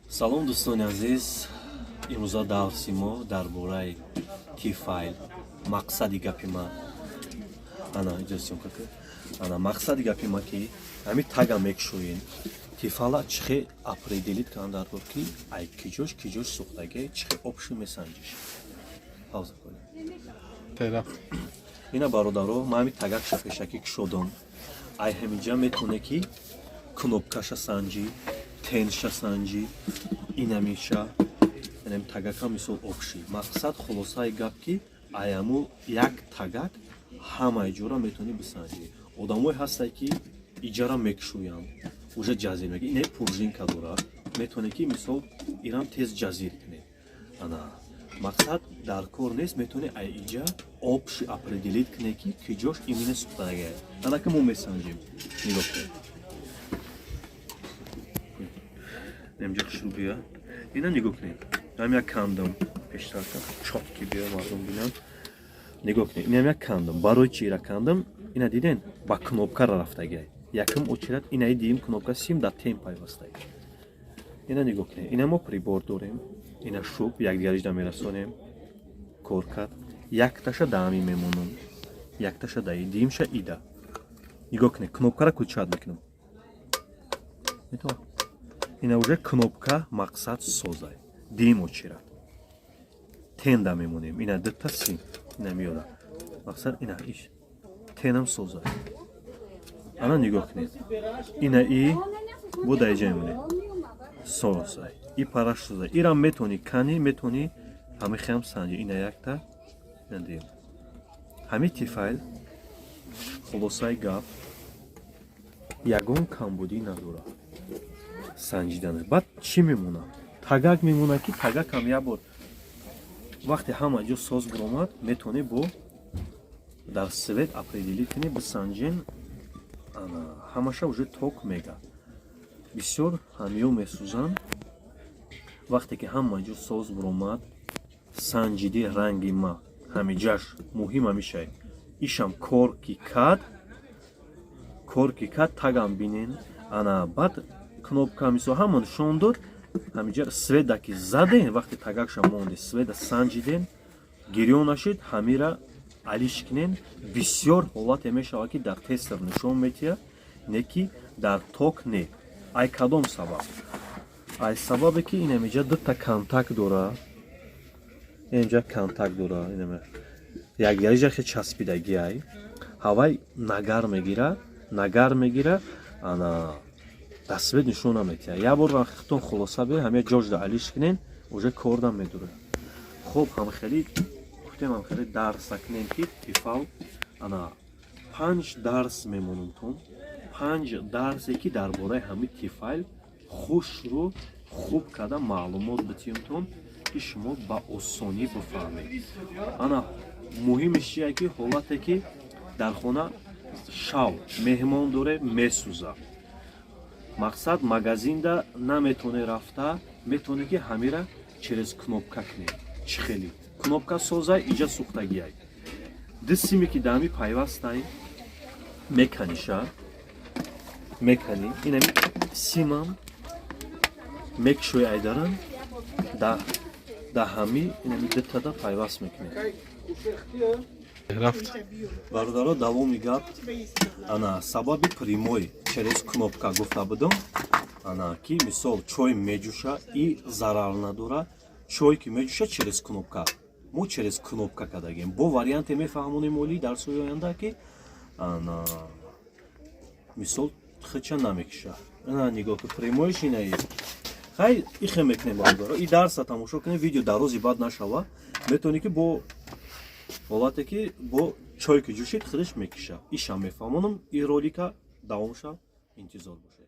Салом, дӯстони азиз! Имрӯза дарси мо дар бораи Тефал. Мақсади гапи ма, ана иҷо съёмка кун. Ана, мақсади гапи ма, ки ҳами тага мекушоен, Тефала чихе определить кунам дар бор, ки ай киҷош киҷош сӯхтаге, чихе общий месанҷиш. Пауза кунем. Рафт. Ина, бародаро, ман ҳами тагакша пешакӣ кушодам. Ай ҳаминҷа метавоне, ки кнопкаша санҷӣ, тенша санҷӣ, инамиша, инами тагака, мисол, общий. Мақсад, хулосаи гап, ки аяму як тагак ҳамаи ҷора метавонӣ бисанҷӣ. Одамое ҳастанд, ки иҷара мекушоянд, уже ҷазир меги, ине пружинка дора, метавоне, ки, мисол, ирам тез ҷазир кунед. Ана, мақсад, дар кор нест, метавони ай иҷа общий определить куне, ки киҷош именно сӯхтагия. Ана, ки мо месанҷем, нигоҳ кунед, инамҷа хушрӯ бия. Ина нигоҳ кунед, ҳам як кандам пештарка, чётко биё, мардум бинанд. Нигоҳ кунед, инам як кандам. Барои чи ира кандам? Ина диден, ба кнопкара рафтагия. Якум очередь инаи дидим, кнопка, сим дар тен пайвастаг. Ина нигоҳ кунед, ина мо прибор дорем, ина шуб якдигарижда мерасонем, кор кард. Якташа даами мемонам, якташа даи, димша ида. Нигоҳ кунед, кнопкара включать мекунам, метавон. Ина уже кнопка, мақсад, созай. Дим очередь тенда мемонем. Ина дута сим, ина меёда, мақсад, ина иш тенам созай. Ана, нигоҳ кунед, ина и бо даиҷа мемонем, созай, и параш созай. Ирам метавонӣ кани, метавонӣ ҳамихиам санҷи. Ина якта, ина дим. Ҳами Тефал, хулосаи гап, ягон камбудӣ надорад санҷиданаш. Баъд чӣ мемонад? Тагак мемонад, ки тагакам як бор вақте ҳама ҷо соз биромад, метавонӣ бо дар свет определить кунӣ, бисанҷен. Ҳамаша уже ток мега. Бисёр ҳамиё месӯзанд. Вақте ки ҳама ҷо соз биромад, санҷиди, ранги ма ҳамиҷаш муҳим ҳамишай. Ишам кор ки кард, кор ки кард, тагам бинен. Ана, баъд кнопка, мисол, ҳама нишон дод. Ҳамиҷа света ки заден, вақте тагакша монде, света санҷиден, гирён нашид, ҳамира алиш кунен. Бисёр ҳолате мешавад, ки дар тестер нишон метиҳад, не ки дар ток не. Ай кадом сабаб? Ай сабабе, ки инамиҷа дута контакт дора, инҷа контакт дора, якдигариҷа хе часпидагиай. Ҳавай нагар мегира, нагар мегира, ана дар свет нишон наметиҳад. Як бор вақтон хулоса биёй, ҳамя ҷожда алиш кунен, уже кордам медурад. Хуб, ҳамхелӣ гуфтем, ҳамхелӣ дарса кунем, ки Тефал, ана, панҷ дарс мемонумтон, панҷ дарсе, ки дар бораи ҳамин Тефал хушрӯ хуб карда маълумот битиёмтон, ки шумо ба осонӣ бифаҳмед. Ана, муҳимиш чие, ки ҳолате, ки дар хона шав меҳмон доре, месӯза, мақсад, магазинда наметавонӣ рафта, метавонӣ, ки ҳамира через кнопка кунед. Чӣ хеле кнопка созай, иҷа сӯхтагиай, ду симе, ки даами пайвастай, меканиша, меканӣ, инами симам мекшои, айдаран да ҳами инами дутада пайваст мекунед. Рафт. Бародаро, давоми гап. Ана, сабаби прямой через кнопка гуфта будам. Ана, ки, мисол, чой меҷӯша и зарар надора. Чой ки меҷӯша, через кнопка, мо через кнопка кардагем. Бо варианте мефаҳмонем оли дарсҳои оянда, ки, ана, мисол, хича намекиша. Ана, нигоҳ ки, прямойш инаи. Хай, ихе мекунем, бародаро, и дарса тамошо кунем, видео дарози бад нашава. Метавонӣ, ки бо ҳолате, ки бо чой ки ҷӯшид, худаш мекиша, ишам мефаҳмонам. И ролика давом шав, интизор бошед.